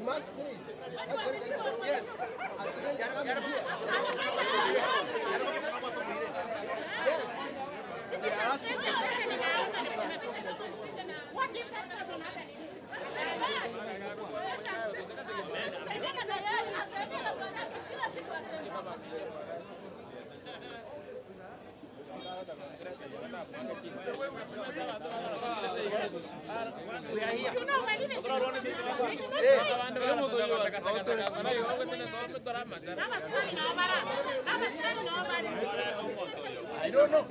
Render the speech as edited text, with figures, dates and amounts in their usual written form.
must say, yes, a stranger coming here. Yes. This is a stranger threatening our own. What if that person had an We are here. You know, when even the doctors now, they should not fight. N'abasikari nabo bara- n'abasikari nabo bari. I don't know.